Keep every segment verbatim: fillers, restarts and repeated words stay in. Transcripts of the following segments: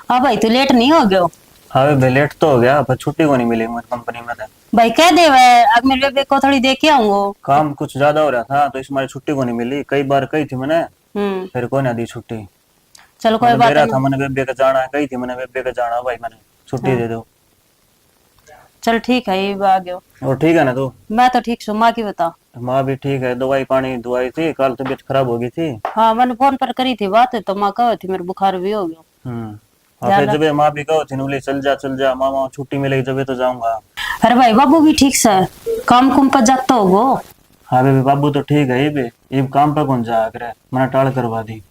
हाँ भाई, तू लेट नहीं हो गयो? हाँ बेबे, लेट तो हो गया, पर छुट्टी को नहीं मिली मेरी कंपनी में तो। भाई, कह दे वह, अब मेरे बेबे को थोड़ी देख के आऊंगो। काम कुछ ज्यादा हो रहा था, तो इस मारे छुट्टी को नहीं मिली। कई बार कही थी मैंने, हम्म। फिर को ना दी छुट्टी। चल, कोई मैंने बात बेरा नहीं। था, मैंने बेबे का जाना है, कही थी मैंने बेबे का जाना, भाई, मैंने छुट्टी हाँ। दे दो। चल, ठीक है, ये भी आ गयो। और ठीक है ना तू? मैं तो ठीक सू, माँ की बता। माँ भी ठीक है, दवाई पानी दवाई थी, कल तबीयत खराब हो गई थी। हाँ, मैंने फोन पर करी थी बात, तो माँ कहो थी मेरे बुखार भी हो गयो। हम्म। हाँ, ध्यान फिर रख। जब ये माँ भी कहो थी, बोले, "चल जा, चल जा, मामा छुट्टी मिलेगी जब तो जाऊंगा।" अरे भाई, बाबू भी ठीक से काम कुम पर जाता होगो। हाँ बेबे, बाबू तो ठीक है, ये भी इब काम पे कौन जा करे, मैंने टाल करवा दी।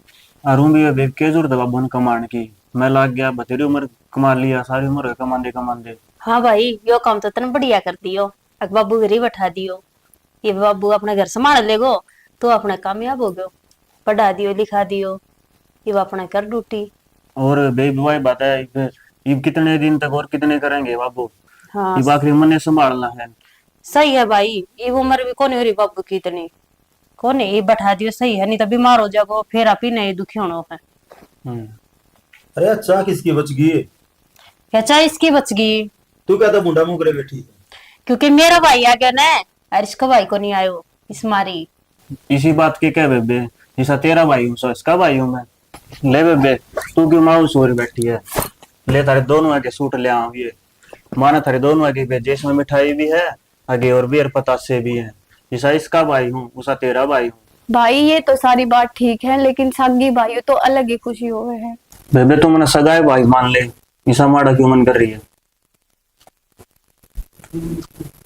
और ऊँ भी बेबे के जरूरत है बाबू ने कमाने की, मैं लाग गया, बतेरी उम्र कमा लिया, सारी उम्र है कमांदे कमांदे। हाँ भाई, यो काम तो तने बढ़िया कर दियो, अक बाबू घर ही बैठा दियो। ये बाबू अपने घर संभाल लेगो, तो अपने कामयाब हो गयो। पढ़ा दियो, लिखा दियो, ये अपने कर ड्यूटी। और बेबी भाई बात है, इब, इब कितने दिन तक और कितने करेंगे बाबू? हाँ। इब आखिरी मन्ने संभालना है। सही है भाई, इब उम्र भी कोनी हो रही बाबू की इतनी। कोनी, इब बैठा दियो सही है, नहीं तो बीमार हो जागो, फिर आप ही नहीं दुखी होना है। हम्म। अरे, चाह किसकी बच गई? क्या चाह इसकी बच गई? तू क्या तो मुंडा मुंह करे बैठी है? क्योंकि मेरा भाई आ गया ना, और इसका भाई को नहीं आयो, इस मारी। इसी बात के कह बेबे, जिसा तेरा भाई हूँ, सो इसका भाई हूँ मैं। ले बेबे, तू क्यों मायूस हो रही बैठी है? ले, थारे दोनों के सूट ले आऊँ ये। माँ ने थारे दोनों के भेजे, इसमें मिठाई भी है, आगे और भी और पतासे भी हैं। जिसा इसका भाई हूँ, उसा तेरा भाई हूँ। भाई, ये तो सारी बात ठीक है, लेकिन सागी भाई तो अलग ही खुशी होवे है। बेबे, तू मने सगाई भाई मान ले, इसा माड़ा क्यों मन कर रही है?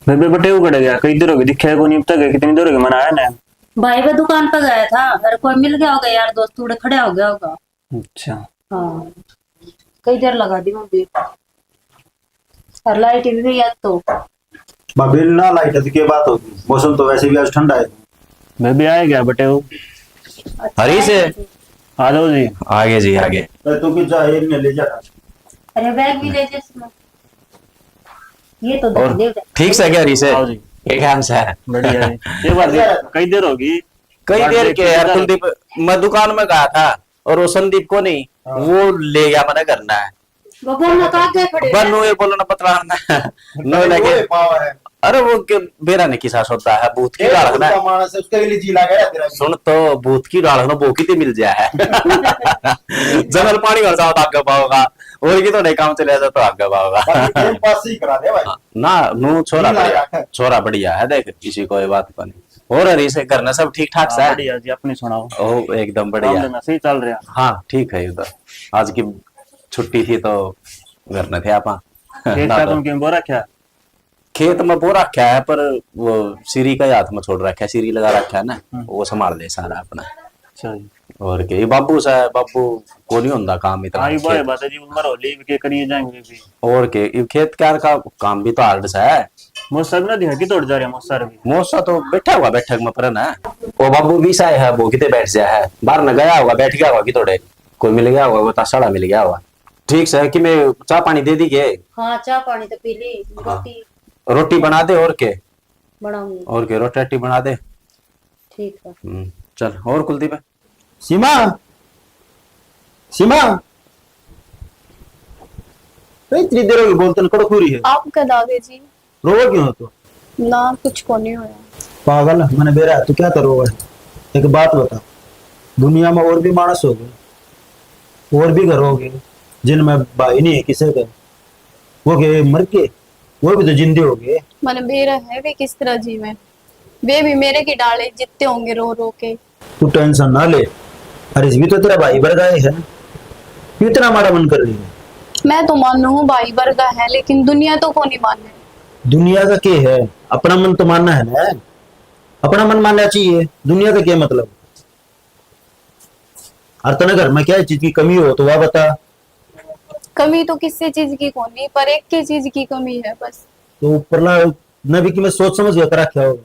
बेबे, बटेऊ कड़े गया, कई देर होगी दिखा को नहीं, अब तक कितनी देर होगी, मना आया ना? भाई, वो दुकान पर गया था, और कोई मिल गया होगा यार दोस्त, उड़े खड़ा हो गया होगा। अच्छा। हाँ, कई देर लगा दी मैं भी। और लाइट भी गई आज तो। भाभी, ना लाइट है तो क्या बात होगी, मौसम तो वैसे भी आज ठंडा है। मैं भी आया गया बटे वो। अच्छा, हरीश। आ जाओ जी। आगे जी, आगे। अरे, तू भी जा, ये ने ले जा। अरे, बैग भी ले जा इसमें। ये तो और धर दे। ठीक से क्या हरीश? आओ जी। एक हाथ से है। बढ़िया है। ये बात कई देर होगी। कई बात देर देख के के यार, इधर। कुलदीप, मैं दुकान में गया था और वो संदीप को नहीं, हाँ। वो ले गया मैंने घर ना है। वो बोलना तो आगे खड़े हैं। बन्नू ये बोलना पतला ना। नो अरे लगे। वो पावा है। अरे वो के बेरा ने किसा सोता है, भूत की ये गाल भूत ना। का मानस है, उसके लिए जी लगा है तेरा भी। सुन तो, भूत की गाल ना, वो किते मिल जाए है। जंगल पानी भर जाओ तो आगे पाओगा, और की तो नहीं काम चले जाओ तो आगे पाओगा। बाकी टाइम पास ही करा दे भाई। हाँ, ना, नू छोरा जी बढ़िया, लाया है। छोरा बढ़िया है, देख, किसी कोई बात को नहीं। और हरीश, घर में सब ठीक ठाक हाँ, सा है? बढ़िया जी, अपनी सुनाओ। ओ, एकदम बढ़िया। काम धंधा सही चल रहा? हाँ, ठीक है उधर। आज की छुट्टी थी तो घर में थे आपा। खेत ना का तो तुम क्यों बो रखा? खेत में बो रखा है, पर वो सीरी का हाथ में छोड़ रखा है, सीरी लगा रखा है ना, हम्म। वो संभाल ले सारा अपना। अच्छा जी। और के, ये बाबू सा है, बाबू को नहीं होता काम इतना हाँ, ये खेत। बात है जी, उम्र हो ली, के करिए जाएंगे भी। और के, ये खेत क्यार का काम भी तो hard सा है। मौसा भी ना दिखा, कितोड़ जा रहे हैं मौसा भी। मौसा तो बैठा हुआ बैठक में पर ना। वो बाबू भी सा है, वो किते बैठ जा है, बाहर न गया होगा, बैठ गया होगा कितोड़े, कोई मिल गया होगा, वो तासाड़ा मिल गया होगा। ठीक से कि मैं चाह पानी दे दी के? हाँ, चाह पानी तो पी ली, हाँ। रोटी। रोटी बना दे और के? बनाऊंगी। और के, रोटी राटी बना दे। ठीक है। हम्म, चल, और कुलदीप? सीमा, सीमा, ए, इतनी देर होगी बोलते न, कड़क हो रही है। आप कद आ गए जी? रोवे क्यों हो तू? ना, कुछ को नहीं होया। पागल, मैंने बेरा, तू क्या तो रोवे? एक बात बता, दुनिया में और भी मानस हो गए, और भी घर हो गए, जिनमें भाई नहीं है किसी के, वो के मर गए, वो भी तो जिंदे हो गए। मैंने बेरा है, वे किस तरह जीवे? वे भी मेरे की डाले जितते होंगे रो रो के। तू tension ना ले, हरीश भी तो तेरा भाई वर्गा ही है, क्यों इतना माड़ा मन कर रही है? मैं तो मानू हूँ भाई वर्गा है, लेकिन दुनिया तो को नहीं माने। दुनिया का के है, अपना मन तो मानना है ना, अपना मन मानना चाहिए, दुनिया का क्या मतलब? और तने घर में क्या चीज की कमी हो तो वह बता। कमी तो किसी चीज की कोनी, पर एक ही चीज की कमी है बस। तो ऊपरला ने भी कि मैं सोच समझ के रखा होगा।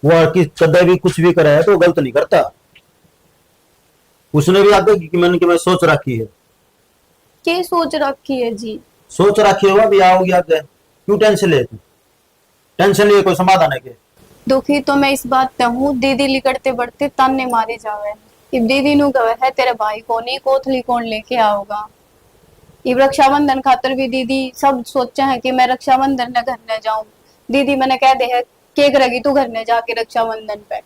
वो कि कदे भी कुछ भी करे है तो गलत नहीं करता। उसने भी आगे की मन की मैं सोच रखी है। के सोच रखी है जी? सोच रखी होगा भी आओगी आगे, क्यों tension ले तू? Tension लिए कोई समाधान है के? दुखी तो मैं इस बात पे हूँ, दीदी लिकड़ते बढ़ते ताने मारे जावे। इब दीदी नू कहे है, "तेरे भाई कोनी, कोथली कौन लेके आओगा?" इब रक्षाबंधन खातर भी दीदी सब सोचे हैं कि मैं रक्षाबंधन ने घर न जाऊं। दीदी मैंने कह दे है, "के करेगी तू घर ने जाके रक्षाबंधन पे?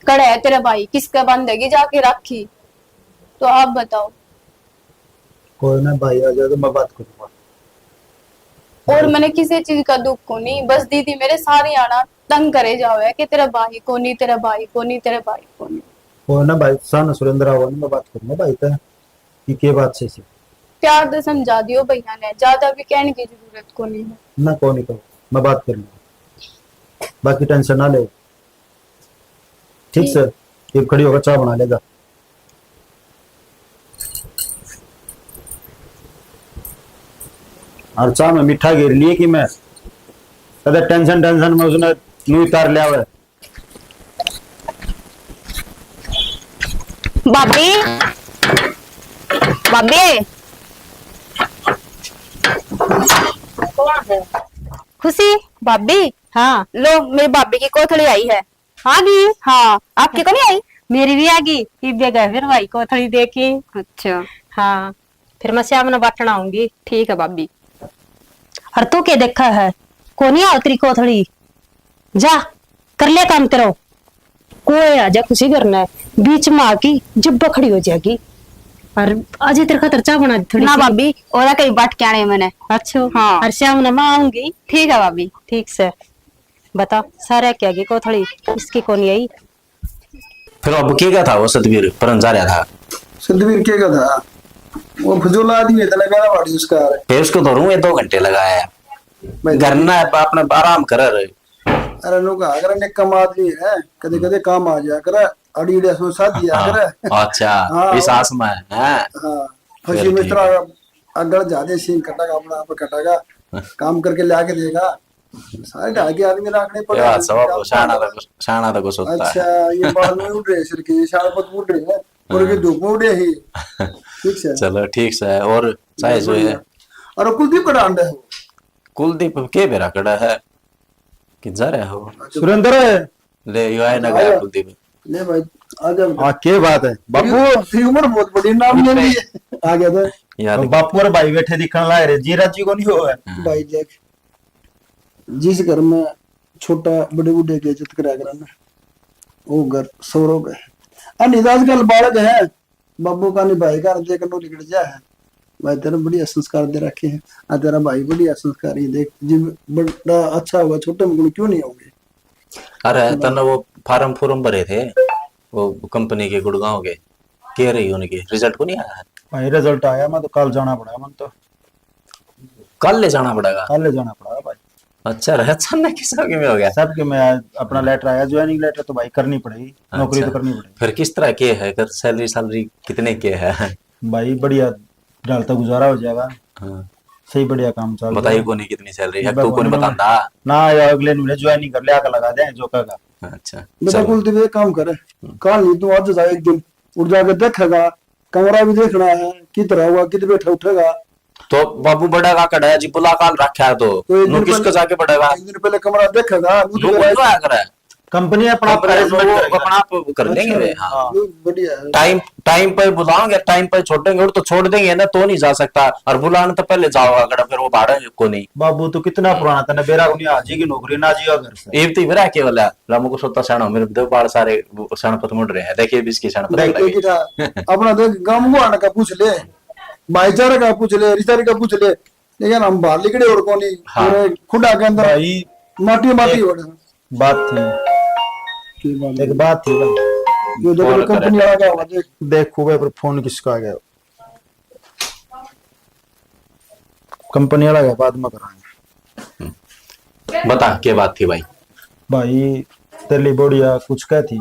कड़े है तेरे भाई, किसके बांधेगी जाके राखी?" तो आप बताओ। कोई ना भाई, आ जाए तो मैं बात करूंगा। और मैंने किसी चीज का दुख को नहीं, बस दीदी मेरे सारी आना तंग करे जावे कि तेरा भाई कोनी, तेरा भाई कोनी, तेरा भाई कोनी। कोई ना भाई, सान सुरेंद्र आओ ना, मैं बात करूंगा भाई का कि के बात से से। प्यार तो समझा दियो भैया ने, ज्यादा भी कहने की जरूरत को नहीं है। ना कोनी, तो मैं बात कर लूंगा, बाकी टेंशन ना ले। ठीक से, ये खड़ी होकर चाय बना लेगा। और चाय में मीठा घेर लिए कि मैं कदे टेंशन टेंशन में उसने नू उतार लिया हुआ है। भाभी, भाभी। कौन है? खुशी। भाभी। हाँ। लो, मेरी भाभी की कोथली आई है। आ गई? हाँ। आपकी को नहीं आई? मेरी भी आ गई। इब्बे गए फिर भाई कोथली दे के। अच्छा। हाँ, फिर मैं श्याम ने बाटण आऊंगी। ठीक है भाभी। और तू के देखा है, कोनी आओ तेरी कोथली, जा कर ले काम तेरो। कोई आ जा खुशी करना है, बीच में आके जब खड़ी हो जाएगी। और अजय तेरे खातर चाय बना दी थोड़ी ना सी। भाभी, ओरा कहीं बाट के आने मैंने। अच्छा। हाँ। और श्याम ने मैं आऊंगी। ठीक है भाभी। ठीक से। बता, सारे क्या की कोथली, इसकी कोनी आई? फिर अब के का था वो सतबीर, परन जा रहा था। सतबीर के का था? वो फजूला आदमी है, इतना गाला वाड़ी उसका। फिर उसको तो रूए दो घंटे लगाया। भाई घर ना अपने आराम कर रहे। अरे लोग अगर ने कम आदमी है, कदे कदे काम आ जाया करे, अड़ी अड़ी सो साथ दिया करे। अच्छा, हाँ। इस आस में है। हाँ। फिर फंसी में ठीक इतना है। अगड़ जादे सीन कटेगा, अपना आप कटेगा, काम करके ला के देगा। सारे ढाल के आदमी रखने पड़े। ये बात सब शाना तक, शाना तक सोचता है। अच्छा, ये बाल में उड़ रहे सिर के, ये शान पत उड़ रहे हैं, और ये हाँ। धूप में उड़े ही। ठीक से। चलो, ठीक से। और चाय जो है। और कुलदीप कड़ा अंडा है? कुलदीप के बेरा कड़ा है? कि जा रहा हो? अच्छा। सुरेंद्र। ले, यो आए ना गया कुलदीप। ले भाई, आ जा बेटा। हाँ, के बात है? बापू। तेरी उम्र बहुत बड़ी, नाम ले लिए। आ गया था। यार, बापू और भाई बैठे दिखने लाए रे, जीरा जी को नहीं हो है। हाँ। भाई देख, जिस घर में छोटा बड़े बूढ़े की इज्जत करा करे ना, वो घर सौरभ है। अन इधर आजकल बालक है, बाबू का नहीं भाई का, देख नो लिकड़ जा है। भाई तेरे बढ़िया संस्कार दे रखे हैं, आ तेरा भाई बढ़िया संस्कारी, देख जी बड़ा अच्छा होगा, छोटे में गुण क्यों नहीं होंगे? अरे, तन्ने वो फार्म फूर्म भरे थे, वो कंपनी के गुड़गांव के, के रही उनकी, रिजल्ट को नहीं आया? भाई, रिजल्ट आया, मैं तो कल जाना पड़ा, मन तो। कल ले जाना पड़ेगा? कल ले जाना पड़ेगा भाई। अच्छा, रे, अचानक किस के में हो गया? सबके में आया, अपना लेटर आया, ज्वाइनिंग लेटर, तो भाई करनी पड़ेगी, नौकरी तो अच्छा। करनी पड़ेगी। फिर किस तरह के है, कर सैलरी, सैलरी कितने के है? भाई, बढ़िया, ढाल तक गुजारा हो जाएगा। हाँ। सही बढ़िया काम चल रहा है। बताइए कोनी कितनी सैलरी है, तू कोनी बतांदा? ना यार, अगले महीने ज्वाइनिंग कर ले, आके लगा दे जो का। अच्छा, बेटा चलो। कुलदीप, एक काम कर, हम्म। कल नहीं, तू आज जा एक दिन, और जाके देखेगा, कमरा भी देखना है, कित रहोगा, कित बैठा उठेगा। तो बाबू बड़ा का कड़ा है जी, बुला काल रखा है तो, तो एक नु दिन किसको पहले, जाके पड़ेगा? एक दिन पहले कमरा देखेगा, नु नु तो कौन आया करे? कंपनी अपना आप कंपनी arrangement वो करेगी। अपना आप कर देंगे अच्छा, वे, हाँ। हाँ। नहीं, बढ़िया है। टाइम, टाइम पे बुलाओगे, टाइम पे छोड़ेंगे, और तो छोड़ देंगे ना, तो नहीं जा सकता। और बुलाने तो पहले जाओगा, अगर फिर वो भाड़ा को नहीं। बाबू, तू कितना पुराना, तने बेरा को नहीं, आज ही की नौकरी ना जिया घर से। ये तो बेरा केवल है, रामू को सोता सण, मेरे दो बाल सारे वो सण पत मुड़ रहे हैं। देखिए, भी इसकी सण पत देखिए लगी। कि था, अपना देख, गांव को आने का पूछ ले, भाईचारे का पूछ ले, रिश्तेदारी का पूछ ले, लेकिन हम बाहर निकले और कोनी, हाँ। पूरे खुडा के अंदर भाई, माटी, माटी एक हो रहा। बात थी। की बात एक है? बात थी भाई। ये देखो, कौन कंपनी करे? वाला क्या हुआ, देख। देखो भाई, पर फोन किसका आ गया? कंपनी वाला गया, बाद में करांगे। हम्म। बता, क्या बात थी भाई? भाई, तेली बढ़िया कुछ कह थी।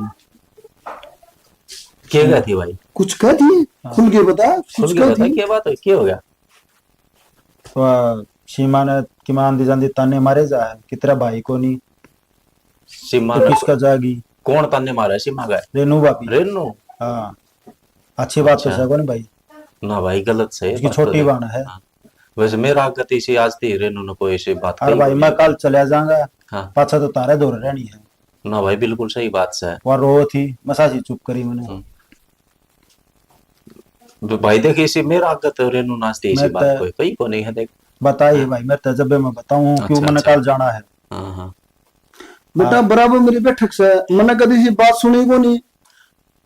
क्या कह थी भाई? कुछ कह थी? हाँ। खुल के बता, खुल कुछ के कह बता, थी? क्या बात है, क्या हो गया? वाह, सीमा ने किमान दी जांदी ताने मारे जा है, कि तेरा भाई को नहीं। सीमा तो ने किसका जागी? कौन ताने मारा है सीमा का? रेनू भाभी। रेनू? हाँ। अच्छी बात तो अच्छा। सै कोनी भाई। ना भाई, गलत सै, इसकी बात तो छोटी देख। बहन है। हाँ। वैसे मेरा गति से आज ती रेनू ने कोई ऐसी बात अरे कही भाई, कोनी। मैं कल चला जाऊंगा, हाँ। पाछा तो तारे दौर रहनी है। ना भाई, बिल्कुल सही बात सै। वहाँ रो थी, मसा सी चुप करी मैंने। हम्म। तो भाई देख, इसी मेरा आगे तो रेनू नाचती इसी मैं बात तो कोई, कोई को नहीं है, देख। बताई है हाँ। भाई, मैं तो जब मैं बताऊं हूँ, क्यों अच्छा, मैंने अच्छा। कल जाना है। हाँ, हाँ। बेटा, हाँ। बराबर मेरी बैठक से, मैंने कदी सी बात सुनी को नहीं।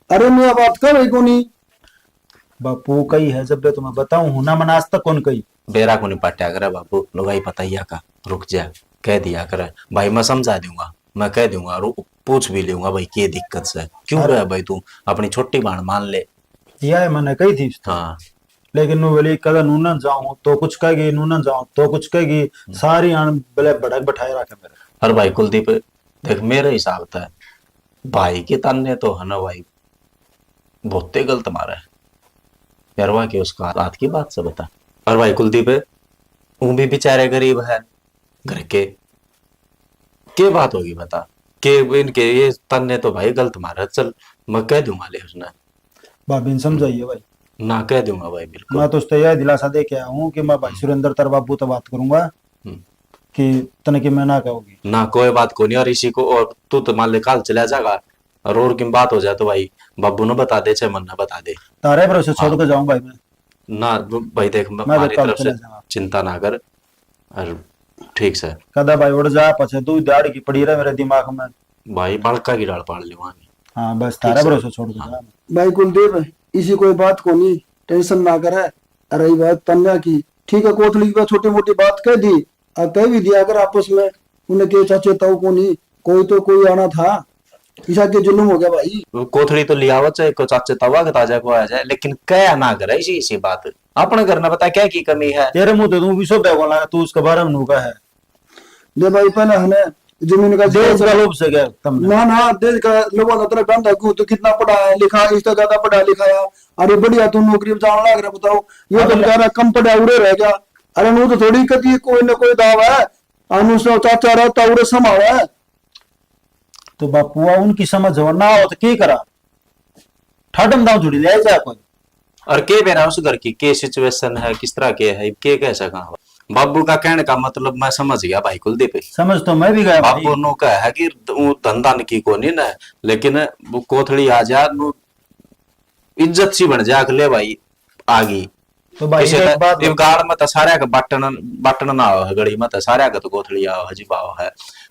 अरे, मैं बात कर रही को नहीं। बापू कही है, जब मैं तुम्हें बताऊं हूँ ना, मैंने आज तक कौन कही। बेरा को नहीं पाट्या करे बापू, लुगाई पता ही का, रुक जा, कह दिया करे भाई, मैं समझा दूंगा, मैं कह दूंगा, रु-, पूछ भी लूंगा भाई, के दिक्कत से, क्यों अरे। गया भाई तू, अपनी छोटी बहन मान ले। यह मैंने कही थी उसने। हाँ। लेकिन नू बोली, कदे नूनन जाऊं तो कुछ कहेगी, नूनन जाऊं तो कुछ कहेगी, हम्म। सारी आन बले भड़क बैठाए रखे मेरे। अरे भाई कुलदीप, देख मेरे हिसाब तै भाई के ताने तो है ना भाई, बहुते गलत मारे। यार वाह के उसका हाथ की बात से बता। अरे भाई कुलदीप, वो भी बेचारे गरीब है घर के, के बात होगी बता, के इनके ये ताने तो भाई गलत मारे। चल मैं कह दूंगा ले उसने। भाभी ने समझाइए भाई। ना कह दूंगा भाई, बिल्कुल। मैं तो उससे यह दिलासा दे के आया हूँ कि मैं भाई हम्म। सुरेंद्र तेरे बाबू तो बात करूंगा हम्म। कि तने कि मैं ना कहोगी। ना कोई बात को नहीं। और इसी को, और तू तो मान ले काल चला जाएगा और, और की बात हो जाए तो भाई बाबू ने बता दे, चाहे मन ने बता दे। तारे भरोसे छोड़ हाँ। के जाऊं भाई मैं। ना भाई देख, मैं मैं तो हमारी काल तरफ से चला जाऊंगा। चिंता ना कर। और ठीक से। कदा भाई उड़ जा, पछे तू दाढ़ की पड़ी रहे मेरे दिमाग में। भाई बालका की डाल पाल लेवांगे। हाँ, बस ठीक थारा से। भरोसे छोड़ के हाँ। जा। भाई कुलदीप, इसी कोई बात को नहीं, टेंशन ना करे। अरे ये बात तन्या की, ठीक है, कोथली की छोटी मोटी बात कह दी, आ कह भी दिया अगर आपस में, उन्हें के चाचे ताऊ को नहीं, कोई तो कोई आना था। ईसा के जुल्म हो गया भाई। वो कोथली तो लियावा चाहे को चाचे ताऊ के ताजा को आ जाए, लेकिन कह ना करे इसी, इसी बात। अपने घर ने बता क्या की कमी है? तेरे मुंह तो तू भी सो बैगो लगा, तू उसके बारे में नू कहे। दे भाई, पहले हने जमीन का देश का लोभ से क्या तुमने? ना, ना, देश का लोभ होता तेरा गंदा क्यों? तू कितना पढ़ा है, लिखा है, इससे ज्यादा पढ़ा लिखा है। अरे बढ़िया, तू नौकरी में जाने लग रहा, बताओ। ये तो अरे बेचारा कम पढ़ा उड़े रह गया। अरे नू तो थोड़ी कदी कोई ना कोई दाव है। अनु से चाचा रहता उड़े संभाला है। तो बापू, आ उनकी समझ और ना हो तो के करा? ठाडम दाव थोड़ी ले जा कोई। और के बेरा उस घर की के सिचुएशन है, किस तरह के है, के कह सका। बाबू का कहने का मतलब मैं समझ गया भाई कुलदीप। समझ तो मैं भी गया भाई। बाबू नु कह है कि वो धंधा की कोनी ना, लेकिन वो कोथली आ जा, नु इज्जत सी बन जा, ले भाई आ गई। तो भाई किसी एक का बात इब बता। गाड़ में तो सारे का बटन, बटन ना हो है, गड़ी में तो सारे का तो कोथली आओ है जी, भाव है,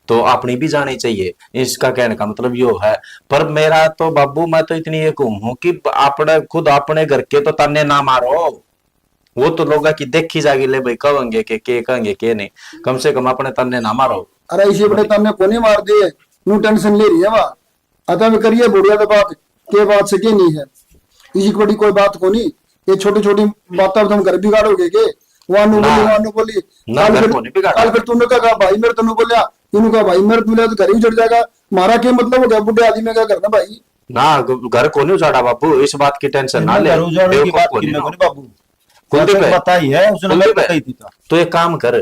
तो अपनी भी जानी चाहिए। इसका कहने का मतलब यो है। पर मेरा तो बाबू, मैं तो इतनी ये कहूँ हूँ कि अपने, खुद अपने घर के तो ताने ना मारो। वो तो लोग की देखी जागी, ले भाई कहेंगे के, के कहेंगे के नहीं, कम से कम अपने ताने ना मारो। अरे इसी बड़े ताने को नहीं मार दिए, न्यू टेंशन ले रही है वा। अतः वे करिए बुढ़िया तो बात, के बात से के नहीं है, इसी बड़ी कोई बात को नहीं। ये छोटी छोटी बातें तुम घर बिगाड़ोगे के? वानू ना। बोली, वानू बोली। ना, काल घर फिर, को नहीं बिगाड़ा। काल फिर तूने कहा भाई मेरे तनु बोलिया, इन्हों कहा भाई मेरे तनु बोलिया तो घर ही उजड़ जाएगा। मारा के मतलब हो गया बुढ़े आदमी का घर ना भाई? ना, ग-, घर को नहीं उजाड़ा बाबू, इस बात की टेंशन ना इन्हें ले। घर उजाड़ने की बेवकूफ बात को की नहीं मैं ना। कोनी बाबू। कुलदीप जैसे है। बताई है, उसने कुलदीप मेरे को है। कही थी तो। तो एक काम कर,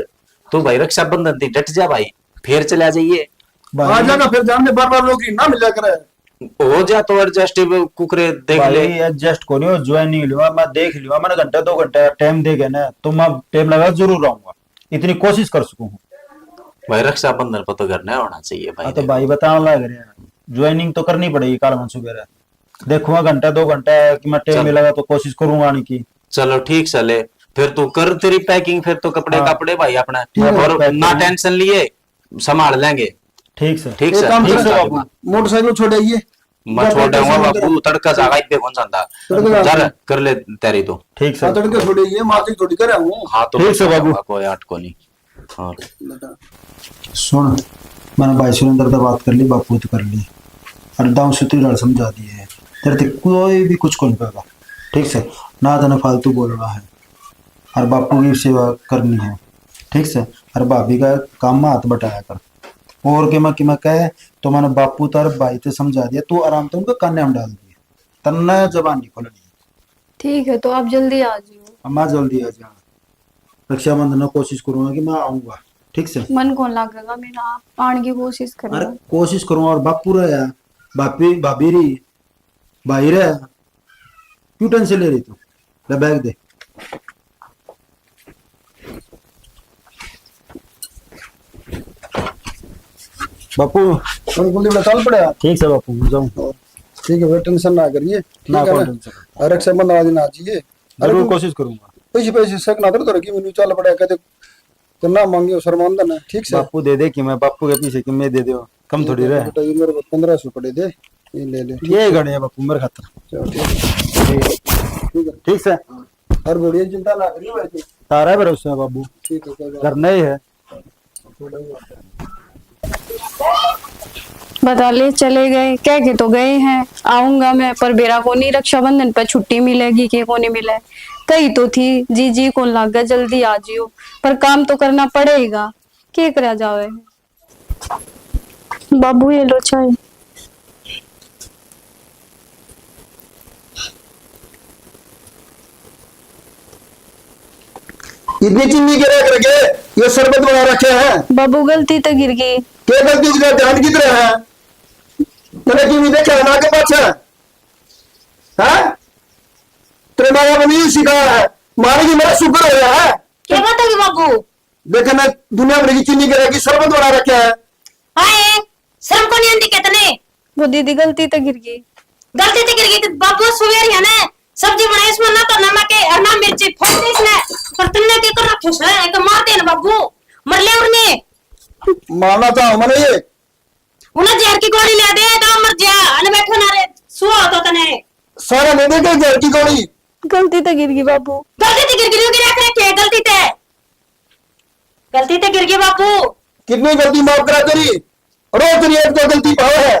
तू भाई रक्षाबंधन दी डट जा भाई, फिर चला जाइए। भाई आ जाएगा फिर, जान दे, बार बार नौकरी ना मिला करे। हो जा तो एडजस्ट कुकरे देख भाई, ले। एडजस्ट को नहीं हो, ज्वाइनिंग लूंगा, मैं देख लूंगा, मैंने घंटा दो घंटा टाइम दे गया ना, तो मैं टाइम लगा जरूर आऊंगा, इतनी कोशिश कर सकूं हूँ। भाई रक्षाबंधन पर तो घर नहीं होना चाहिए भाई। हाँ, तो भाई बताने लग रहे हैं, ज्वाइनिंग तो करनी पड़ेगी काल मन सुबह। देखूंगा घंटा दो घंटा है कि मैं टाइम चल। मिलेगा तो कोशिश करूंगा आने की। चलो ठीक से ले, फिर तू कर तेरी पैकिंग, फिर तो कपड़े हाँ। कपड़े भाई अपने ठीक है, और पैक ना करूंगा। टेंशन लिए संभाल लेंगे। ठीक से। ठीक एक से, काम ठीक कर, से बाबू। मोटरसाइकिल छोड़ आइए। मैं घर छोड़ तक आऊंगा संभाल बाबू, तड़का जागा इतने कौन जाता। तड़का जागा। जा रे, कर ले तैयारी तो। ठीक से। हाँ, तड़के छोड़ आइए, मार्केट थोड़ी कर आऊँ। हाँ, तो ठीक से बाबू। कोई आट को नहीं। हाँ। बता। सुन, मैंने भाई सुरेंद्र से बात कर ली, बापू तो कर ली, और दाऊ सुतरी लाल समझा दिए है। तेरे ते कोई भी कुछ को नहीं पाएगा, ठीक से? ना तने फालतू बोलना है, और बापू की सेवा करनी है, ठीक से? और भाभी का काम में हाथ बटाया कर। और के मैं, के मैं कहे तो मैंने बापू तार भाई ते समझा दिया, तू आराम तो उनके कान्या में डाल दिए, तन्ने जबान नहीं खोलनी। ठीक है, तो आप जल्दी आ जाओ। हाँ, मैं जल्दी आ जाऊँ। रक्षाबंधन में कोशिश करूंगा कि मैं आऊंगा, ठीक से? मन कौन लागेगा मेरा, आप आने की कोशिश करो। अरे कोशिश करूंगा, और बापू रहा, भाभी, भाभी रही, भाई रहा, क्यों टेंशन ले रही तू? ले बैग दे। बापू, और कुलदीप चल पड़ा। ठीक से बापू, मैं जाऊँ। ठीक है, टेंशन ना करिए, ठीक ना, है कौन ना? टेंशन? और रक्षाबंधन वाले दिन आ जाइए। अरे जरूर तू कोशिश करूंगा। पैसे, पैसे शक ना करो, तो रखी मैंने चल पड़ा, कहते तो ना मांगियो, शर्मांदा ना, ठीक से? बापू दे दे कि मैं बापू के पीछे कि मैं दे दो, कम ठीक थोड़ी है, रहे। बेटा, ये मेरे को पन्द्रह सौ पड़े थे, ये ले ले, ठीक ये है? गणे हैं बापू मेरे खातर। चलो, ठीक है। ठीक है। ठीक से? हर बढ़िया, चिंता ना करियो भाई। तारा भरोसा है बाबू। ठीक है, कोई बात घर नहीं है। बता ले, चले गए, कह के तो गए हैं, आऊंगा मैं, पर बेरा कोनी रक्षाबंधन पे छुट्टी मिलेगी के कोनी मिले। कही तो थी, जी, जी कौन लागे, जल्दी आ जियो, पर काम तो करना पड़ेगा, के करा जावे। बाबू, ये लो चाय। इतनी चीनी गिरा करके ये शरबत बना रखे हैं। बाबू, गलती तो गिर गई। के गलती की ध्यान किधर है? मैंने क्यों नहीं देखा ना के पाछे? हैं? तेरे माँ बाप ने यही सिखाया है, मारेगी मेरा शुक्र हो रहा है। क्या बात है बाबू? देखे ना, दुनिया भर की चीनी गिरा के शरबत बना रखे है। हाय, शर्म को नहीं आंदी कितने? वो दीदी गलती तो गिर गई। गलती तो गिर गई, तो बाबू सवेर है ना, सब्जी बनाई, इसमें ना तो नमक है और ना मिर्ची, फोड़ दे इसने। पर तुमने क्या कर रखो है? एक मार दे ना बाबू, मर ले उड़ने। मारना था हमने ये। उन्हें जहर की गोली ले दे, तो मर जा, अन बैठो ना रे, सुआ तो तने। सारा दे दे के जहर की गोली। गलती तो गिर गई बाबू। गलती तो गिर गई, गिरा के रखे, गलती ते। गलती ते गिर गई बाबू। कितनी गलती माफ करा तेरी, रोज तेरी एक दो गलती भाव है।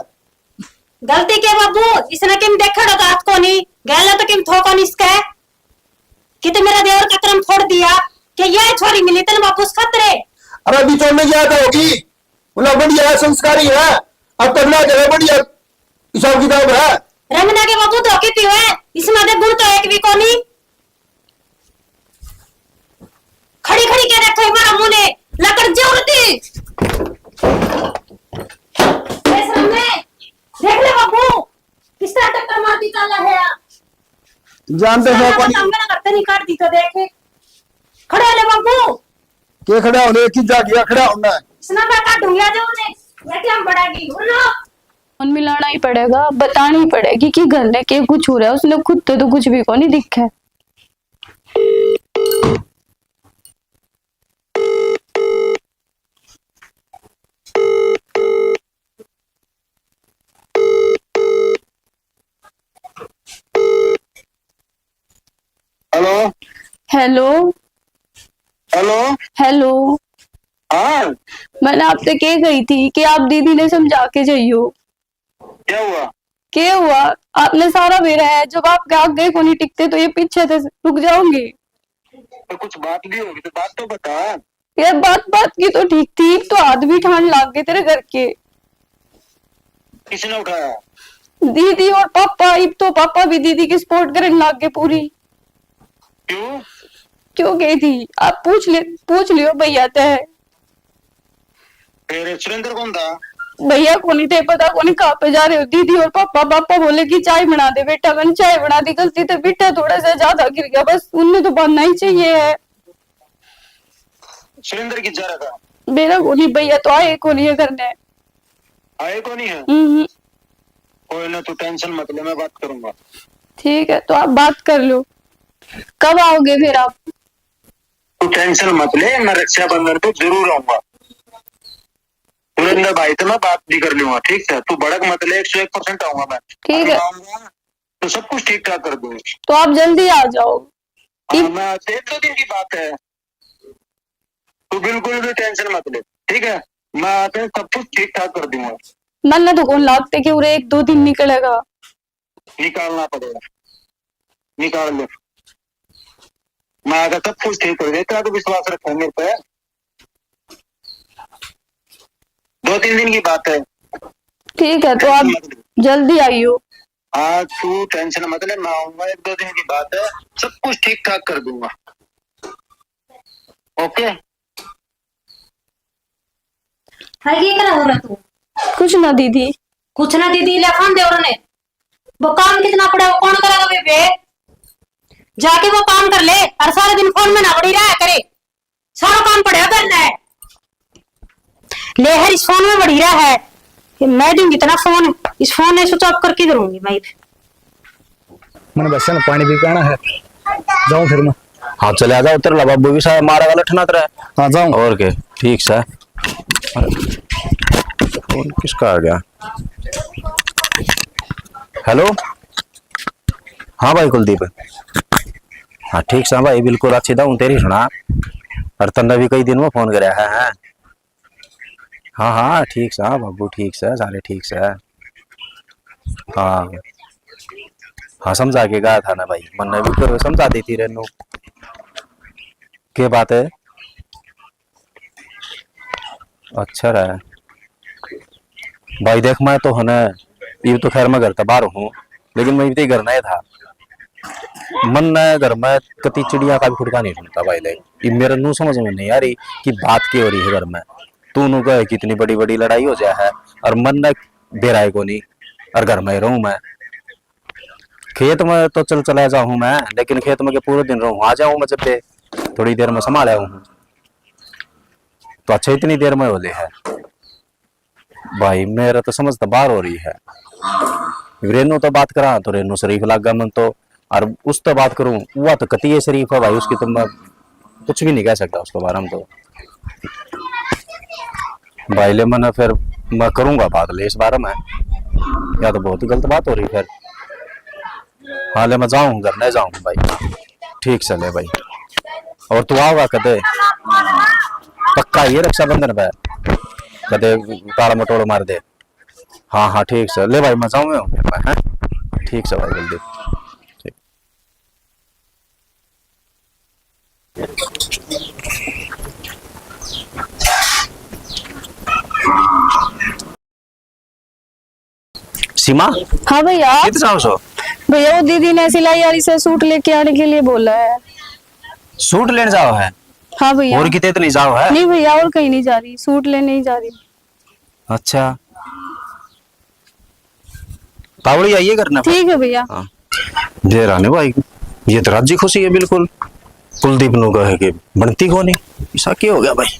गलती के बाबू, इसने किम देखड़ो तो हाथ को नहीं, गैला तो किम थो को नहीं इसके। किते मेरा देवर का कर्म फोड़ दिया, कि यह छोरी मिली तन बाबू उस खतरे। अरे बिचौले क्या तो होगी, बोला बढ़िया है, संस्कारी है, अब तगड़ा जो है बढ़िया हिसाब किताब है। रंगना के बाबू धोखे पीवे, इसमें आधे गुण तो एक भी कोनी। खड़ी खड़ी के देखो मारा मुंह ने, लकड़ जरूरती। देख ले बाबू, किस तरह टक्कर मारती चाला है। जानते हो साला कोनी? बता, मेरा घर से नहीं काट दी तो देख। खड़े ले बाबू। के खड़ा होने की जा गया, खड़ा होना है। इसना मैं काटूंगी, आ जाओ ने। ये क्या हम बड़ा की, उठो। फोन मिलाना ही पड़ेगा, बतानी पड़ेगी कि घर में के कुछ हो रहा है। उसने खुद तो, तो कुछ भी को नहीं दिखा है। हेलो। हेलो। हेलो। हेलो। हाँ। मैंने आपसे के कही थी कि आप दीदी ने समझा के जाइयो। क्या हुआ? के हुआ? आपने सारा बेरा है, जब आपके आगे कोनी टिकते तो ये पीछे से रुक जाओगे। तो कुछ बात भी होगी तो बात तो बता। ये बात, बात की तो ठीक थी, तो हाथ भी ठान लाग गए तेरे घर के। किसने उठाया? दीदी और पापा। इब तो पापा भी दीदी की सपोर्ट करने लाग गए पूरी। क्यों? क्यों गई थी? आप पूछ ले, पूछ लियो भैया ते। फिर सुरेंद्र कौन था? भैया कोनी थे, पता कोनी कहाँ पे जा रहे हो। दीदी और पापा, पापा बोले कि चाय बना दे बेटा, मैंने चाय बना दी। गलती से बेटा थोड़ा सा ज्यादा गिर गया, बस उनने तो बनना ही चाहिए है। सुरेंद्र किस जा रहा था? मेरा कोनी भैया, तो आए कोनी है घर ने। आए कोनी है? हम्म। कोई ना, तू टेंशन मत ले, मैं बात करूंगा। ठीक है, तो आप बात कर लो। कब आओगे फिर आप? तू टेंशन मत ले, मैं रक्षाबंधन पे जरूर आऊंगा। सुरेंद्र भाई तो मैं बात भी कर लूंगा, ठीक है? तू भड़क मत ले, एक सौ एक परसेंट आऊंगा मैं। ठीक है। आऊंगा तो सब कुछ ठीक ठाक कर दूंगा। तो आप जल्दी आ जाओ। हाँ, मैं आज एक दो दिन की बात है, तू बिल्कुल भी टेंशन मत ले, ठीक है? मैं आके सब कुछ ठीक ठाक कर दूंगा। मन्ने तो कौन लागते कि उरे एक दो दिन निकलेगा। निकालना पड़ेगा, निकाल ले। मैं आके सब कुछ ठीक कर देता, तो विश्वास रखा मेरे पे। दो तीन दिन की बात है। ठीक है, तो आप जल्दी आइयो। हाँ, तू टेंशन मत ले, मैं आऊंगा, एक दो दिन की बात है, सब कुछ ठीक ठाक कर दूंगा। ओके। हाय, ये क्या हो रहा तू? कुछ ना दीदी। कुछ ना दीदी, ले खान दे और ने। वो काम कितना पड़ा है, वो कौन करेगा बेबे? जाके वो काम कर ले, और सारा दिन फोन में ना पड़ी रहा करे। सारा काम पड़ा है करना है। ले हर इस फोन में पड़ी रहा है। ये मैं दूंगी इतना फोन, इस फोन ने स्विच ऑफ करके करूंगी मैं। मैंने बस ना पानी भी पीना है, जाऊं फिर मैं। हाँ, चले आ जाओ, तेरे बाबू भी शायद मारा वाला ठना तेरा। हाँ, जाऊं। और के, ठीक सा। अरे, फोन किसका आ गया? हेलो, हाँ भाई कुलदीप। हाँ, ठीक सा भाई, बिल्कुल अच्छी दाऊं, तेरी सुना। और तन्ने भी कई दिन में फोन करया है, हैं? हाँ, हाँ, ठीक सा बाबू, ठीक सा, सारे ठीक सा। हाँ, हाँ, समझा के गया था ना भाई, मन्ने भी तो समझा दी थी रेनू। के बात है? अच्छा रहा भाई, देख, मैं तो है ना, ये तो खैर मैं घर तै बाहर हूँ, लेकिन मैं इतने घर नहीं था। मन्ने घर में कती चिड़िया का भी खुड़का नहीं सुनता भाई। देख, ये मेरे नू समझ में नहीं आ रही कि बात क्या हो रही है घर में। तू नू कहे कि इतनी बड़ी बड़ी लड़ाई हो जाए है, और मन्ने बेरा है कोनी, और घर में ही रहूं मैं। खेत में तो चल चला जाऊं मैं, लेकिन खेत में के पूरे दिन रहूं, आ जाऊं मैं जब पे, थोड़ी देर में संभाल आऊं। तो अच्छा, इतनी देर में हो ले है भाई, मेरा तो समझ तो बाहर हो रही है। रेनू तो बात करा तो रेनू शरीफ लागा मन तो, और उस तो बात करूं, वह तो कती ये शरीफ है भाई, उसकी तो मैं कुछ भी नहीं कह सकता उसके बारे में तो। भाई ले, मैंने फिर मैं करूंगा बात ले इस बारे में, या तो बहुत गलत बात हो रही फिर। हाँ ले, मैं जाऊं घर, नहीं जाऊं भाई। ठीक से ले भाई, और तू आओगा कदे? पक्का ये रक्षाबंधन पे कदे टाल मटोल मार दे। हाँ, हाँ, ठीक से ले भाई, मैं जाऊं फिर मैं, हैं? ठीक से भाई, जल्दी। ठीक। सीमा, हाँ भैया। कित जाओ सो? भैया, वो दीदी ने सिलाई वाली से सूट लेके आने के लिए बोला है। सूट लेने जाओ है? हाँ भैया। और किते तो नहीं जाओ है? नहीं भैया, और कहीं नहीं जा रही, सूट लेने ही जा रही। अच्छा, तावड़ी आइए करना। ठीक है भैया। हाँ। जय रानी भाई, ये तो राजी खुशी है बिल्कुल। कुलदीप नु कहे कि बनती कोनी, ऐसा क्या हो गया भाई?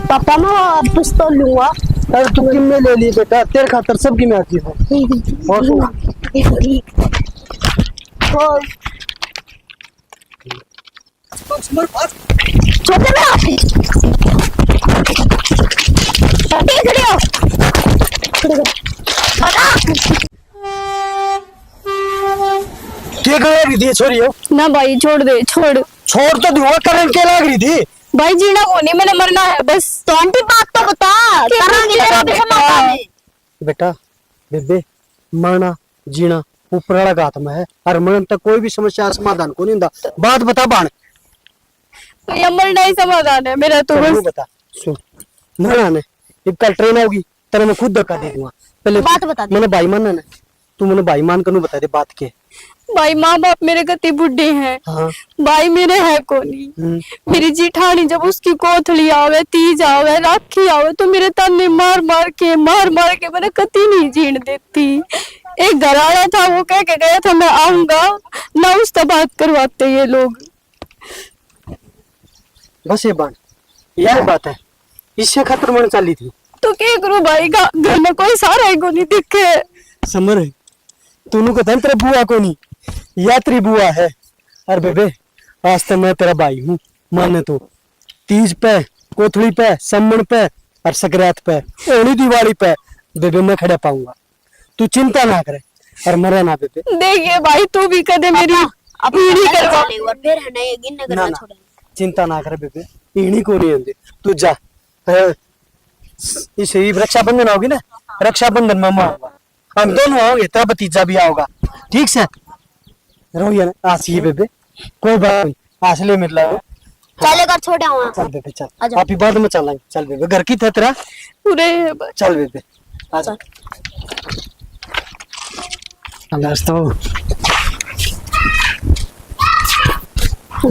पापा, मैं वापस तो लूंगा। अरे, तू किम्मे ले ली बेटा, तेरे खातर सब किम्मे आती है। और और छोटे में आती। खड़े हो। के करे रही थी छोरी हो? ना भाई, छोड़ दे, छोड़। छोड़ तो दूंगा, करंट के लाग रही थी। भाई, जीना कोनी, मैंने मरना है बस। तो आंटी, बात तो बता, के करंट के लाग रही थी? बेटा, बेबे, मरना, जीना ऊपर वाला के हाथ में है, और मरण तक कोई भी समस्या समाधान को नहीं होता। बात बता बाण। भैया, मरना ही समाधान है मेरा तो बस। बता, सुन, मरना ने, इब कल ट्रेन आओगी, तेरे मैं खुद धक्का दे दूंगा। पहले बात बता दे। मैंने भाई मानना ने, तू मैंने भाई मान कर नू बता दे बात के। भाई, माँ बाप मेरे कति बुढ़े हैं। हाँ। भाई मेरे है कोनी। हम्म। मेरी जिठानी जब उसकी कोथली आवे, तीज आवे, राखी आवे, तो मेरे ताने मार मार के, मार मार के मैंने कति नहीं जीण देती। एक घर आला था, वो कह के गया था, "मैं आऊंगा", ना उससे बात करवाते ये लोग। बस ये बात, यही बात है, इससे खातर मन चाली थी। तो के करूं भाई, घ-, घर में कोई सहारा ही कोनी दिखे। समर, तूनू कहता तेरा बुआ कोनी, या तेरी बुआ है। अरे बेबे, आज तो मैं तेरा भाई हूँ, माने तो तीज पे, कोथली पे, सम्मन पे और सकरात पे, होली दिवाली पे बेबे मैं खड़ा पाऊंगा। तू चिंता ना करे और मरे ना बेबे। देखिए भाई, तू भी कदे मेरी पापा, अपन पीढ़ी करवा। एक बार फिर है ना, ये गिन ना करना ना। छोड़ेंगे। चिंता ना करे बेबे, इणी को नहीं आंदे। तू जा, हाँ, इसे ही रक्षाबंधन आओगी ना, रक्षाबंधन में मैं आऊंगा। हम दोनों आओगे, तेरा भतीजा भी आओगा, ठीक से? रोइए ना, आसिए बेबे, कोई बात नहीं, आस ले मेरे लाओ। चले कर छोटे हुआ। चल बेबे, चल। आजा। आप ही बाद में चलेंगे। चल बेबे, घर की थे तेरा? पूरे है बस। चल बेबे, आजा। चल, आज तो।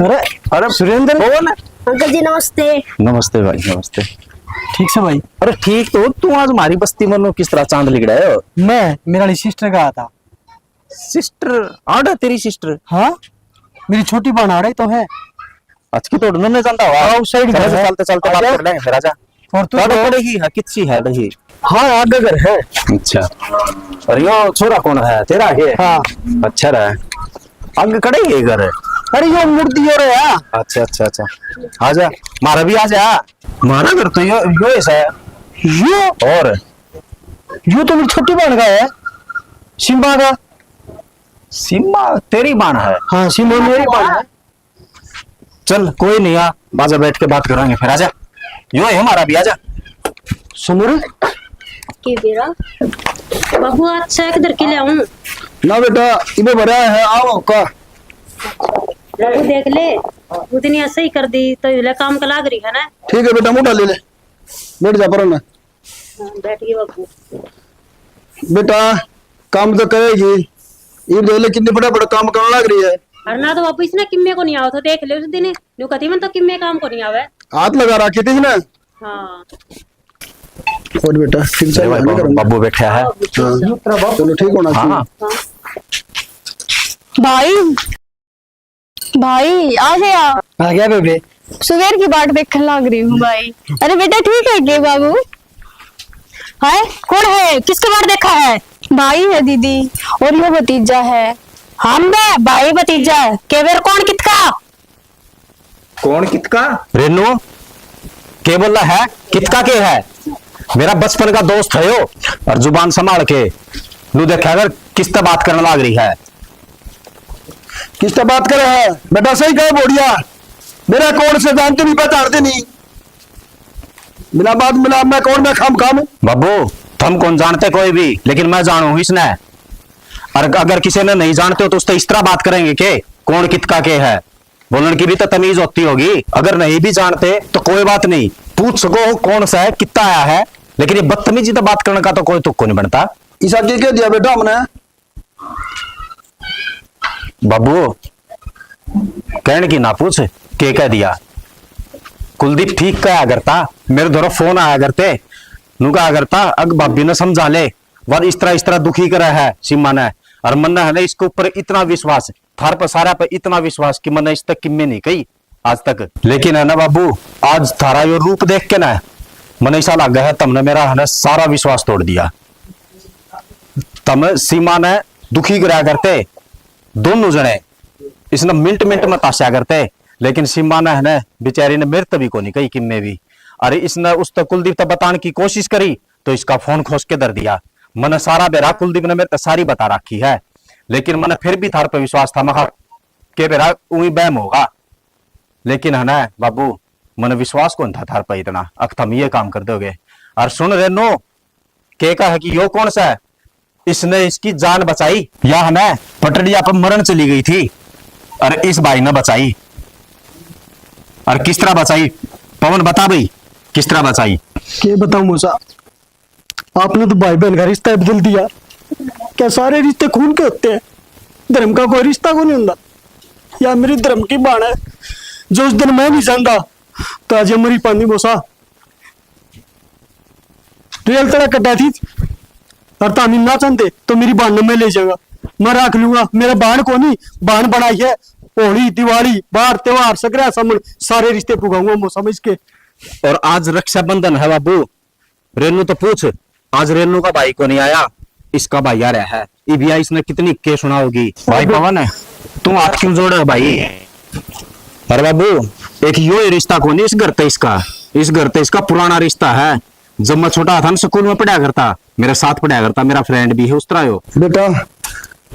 अरे, अरे, सुरेंद्र। कौन? अंकल जी, नमस्ते। नमस्ते भाई, नमस्ते। ठीक से भाई? अरे, ठीक तो, तू आज हमारी बस्ती में नो किस तरह चांद लिकड़ा है? मैं, मेरा सिस्टर का आता। सिस्टर? आड़ा तेरी सिस्टर? हाँ, मेरी छोटी बहन आड़ा ही तो है। अच्छा, की तो उड़ने नहीं जानता हुआ। हाँ, उस side चल, घर है। चलते, चलते बात कर लेंगे फिर, आजा। और तू तो कड़े ही है, कितनी है रही? हाँ, आगे घर है। अच्छा। और यो छोरा कौन है? तेरा है? हाँ। अच्छा रहा। आगे कड़े ही है घर। अरे, यो मूर्ति यो रहा। अच्छा, अच्छा, अच्छा। आजा, मारा भी आजा। मारा घर तो यो, यो ऐसा है। यो? और? यो तो मेरी छोटी बहन का है। सिम्बा का। सिम्बा तेरी बहन है? हाँ, सिम्बा मेरी बहन है। चल, कोई नहीं, आ, आजा, बैठ के बात करांगे फिर, आजा। यो है हमारा भी, आजा। समर। के बेरा? बाबू, आज से किधर के ले आऊं? ना बेटा, इबे भरा है, आओ का। बाबू, देख ले, उतनी ऐसे ही कर दी, तो ले काम का लाग रही है ना। ठीक है बेटा, मोटा ले ले, बैठ जा पर ना। हाँ, बैठ गई बाबू। बेटा, काम तो करेगी, ये देख ले कितनी फटाफट काम करने लग रही है। और ना तो बाबू, इसने किम्मे को नहीं आओ, तो देख ले उस दिन न्यू कहती, मैं तो किम्मे काम को नहीं आवे। हाथ लगा रखे थे इसने। हाँ। और बेटा, ठीक से अरे भाई, बाबू, बाबू बैठा है। हाँ, चलो, ठीक होना चाहिए। हाँ। भाई, भाई, आ गया। आ गया बेबे। सुबेर की बाट देखने लाग रही हूँ भाई। अरे बेटा, ठीक है के बाबू? हाय, कौन है? किसके बाट देखा है? भाई है दीदी, और ये भतीजा है। हम बे भाई भतीजा है। के बेर कौन कितका? कौन कितका? रेनू, के बोला है? कितका के है? मेरा बचपन का दोस्त है यो, और जुबान संभाल के नू देखा अगर किस तरह बात करने लाग रही है। किस तरह बात करे है? बेटा सही कहे बोड़िया, मेरा कौन से जानते नहीं, पहचानते नहीं। मिला बात मिला, मैं कौन, मैं खाम खाम। बाबू, थम कौन जानते कोई भी, लेकिन मैं जानू हूँ इसने। और अगर किसी ने नहीं जानते हो तो उससे इस तरह बात करेंगे के कौन कितका के है? बोलने की भी तो तमीज होती होगी। अगर नहीं भी जानते तो कोई बात नहीं, पूछ सको हो कौन सा है, कितना आया है, लेकिन ये बदतमीजी तो बात करने का तो कोई तुक को नहीं बनता। ईसा के कह दिया बेटा हमने? बाबू, कहने की ना पूछ, के कह दिया? कुलदीप ठीक कहा करता, मेरे धोरे फोन आया करते, नू कहा करता, अग भाभी ने समझा ले, वर इस तरह, इस तरह दुखी करा है सीमा ने, और मन्ने है ना इसके ऊपर इतना विश्वास, थार पर सारा पर इतना विश्वास कि मन्ने इस तक किम्मे नहीं कही आज तक। लेकिन है ना बाबू, आज थारा यो रूप देख के ना मन्ने ऐसा लगा है, तुमने मेरा है ना सारा विश्वास तोड़ दिया। तम सीमा ने दुखी करा करते दोनों जने, इसने मिनट मिनट में तास्या करते, लेकिन सीमा ने है ना बेचारी ने मेरे तभी को नहीं कही किम्मे भी। अरे इसने उस तक कुलदीप तक बताने की कोशिश करी, तो इसका फोन खोस के धर दिया। मने सारा बेरा कुलदीप ने मेरे तक सारी बता रखी है, लेकिन मने फिर भी थार पे विश्वास था। मखा के बेरा उही बहम होगा, लेकिन है ना बाबू, मने विश्वास कौन था थार पे इतना, अक थम ये काम कर दोगे। और सुन रेनू, के का है कि यो कौन सा है? इसने इसकी जान बचाई, या है ना पटरिया पर मरण चली गई थी, और इस भाई ने बचाई। और किस तरह बचाई? पवन, बता भाई, किस तरह बचाई? के बताऊं मौसा, आपने तो भाई बहन का रिश्ता ही बदल दिया। क्या सारे रिश्ते खून के होते हैं? धर्म का कोई रिश्ता को नहीं होता। या मेरी धर्म की बाण है, जो उस दिन मैं नहीं जानता, तो आज ये मरी पानी बोसा। रेल तड़ा कटा थी, और तानी ना चाहते, तो मेरी बाण ने मैं ले जाऊंगा, मैं रख लूंगा। मेरा बाण को नहीं, बाण बनाई है, होली, दिवाली, बार, त्योहार, सगरा सामन, सारे रिश्ते पुगाऊंगा, मौसा, मैं इसके। और आज रक्षाबंधन है बाबू, रेनू तो पूछ, आज रेनू का भाई को नहीं आया, इसका भाई आ रहा है। इबिया इसने कितनी के सुना होगी। भाई पवन, तू हाथ क्यों जोड़े है भाई? अरे बाबू, एक यो ही रिश्ता को नहीं इस घर ते इसका, इस घर ते इसका पुराना रिश्ता है। जब मैं छोटा था ना, स्कूल में पढ़ा करता, मेरे साथ पढ़ा करता, मेरा फ्रेंड भी है उस तरह हो। बेटा,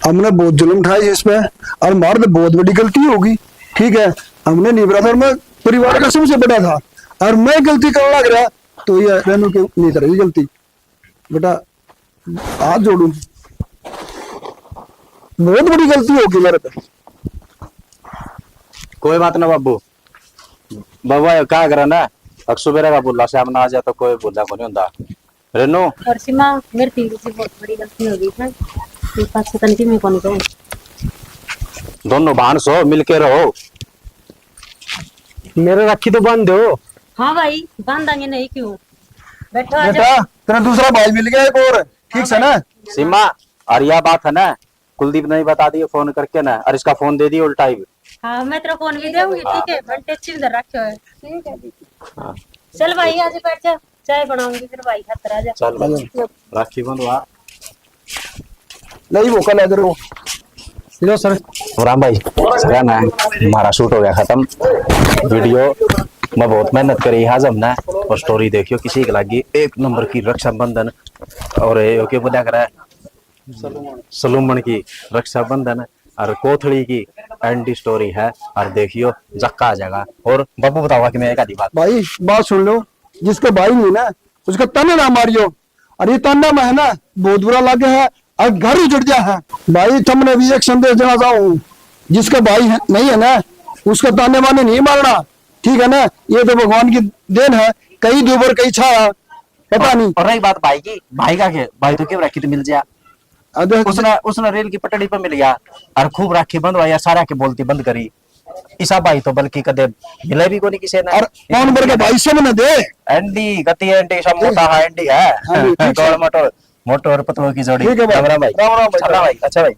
हमने बहुत जुल्म उठाया इस पे, और हमारे तो बहुत बड़ी गलती होगी, ठीक है, हमने नहीं बराबर, मैं परिवार का सबसे बड़ा था, और मैं गलती करने लग रहा, तो ये रेनू की नहीं करेगी गलती। बेटा, हाथ जोड़ू, बहुत बड़ी गलती होगी मेरे पे। कोई बात ना बाबू, बाबा ये क्या करा ना, अक सुबेरे का बोला शाम ना आ जा तो कोई बोला को नहीं होता। रेनू। और सीमा, मेरे तीन से बहुत बड़ी गलती हो गई है, ये पास से तनकी में कौन कहूँ। दोनों भाण सो मिलके रहो। मेरे राखी तो बांध दो। हाँ भाई, बांधांगे, नहीं क्यों। बैठो, आ जाओ। बेटा, तेरा दूसरा भाई मिल गया एक और, ठीक से ना? सीमा, और यह बात है ना, कुलदीप ने ही बता दिए फोन करके ना, और इसका फोन दे दिए उल्टा ही। हाँ, मैं तेरा फोन भी दूंगी, ठीक है? मैंने टैची में धर रखे हुए। ठीक है जी। हाँ। चल भाई, आज बैठ जा, चाय बनाऊंगी, फिर भाई खातर आ जा। चल भाई, राखी बंधवा। नहीं, वो कल इधर हो। लो सर। राम भाई, गाना है, हमारा शूट हो गया खत्म। वीडियो में बहुत मेहनत करी आज हमने, और स्टोरी देखियो किसी के लागी, एक नंबर की रक्षाबंधन। और ये के बोला करे, सलूमन की रक्षाबंधन और कोथली की एंड स्टोरी है। और देखियो, जक्का आ जाएगा। और बाबू बतावा कि मैं एक आधी बात। भाई, बात सुन लो, जिसका भाई नहीं ना, उसका ताना ना मारियो। और ये ताना में है ना, बहुत बुरा लगे है और घर उजड़ जा है। भाई, तुमने भी एक संदेश देना चाहूँ, जिसका भाई है, नहीं है ना, उसका ताने माने नहीं मारना, ठीक है ना? ये तो भगवान की देन है, कई दूबर कई छाया, पता और, नहीं। और रही बात भाई की, भाई का के, भाई तो क्यों रखी तो मिल जा। अरे, उसने, उसने रेल की पटड़ी पे मिल गया और खूब राखी बंधवाई और सारा के बोलती बंद करी। इसा भाई तो बल्कि कदे मिले भी कोनी किसी ने। और कौन वर्ग भाई से मने दे? एंडी, गति एंडी, सब मोटा है, एंडी है। हाँ जी, ठीक है। गोल मोटो, मोटो और पतलों की जोड़ी। ठीक है भाई। राम राम भाई। राम राम भाई। अच्छा भाई, अच्छा भाई।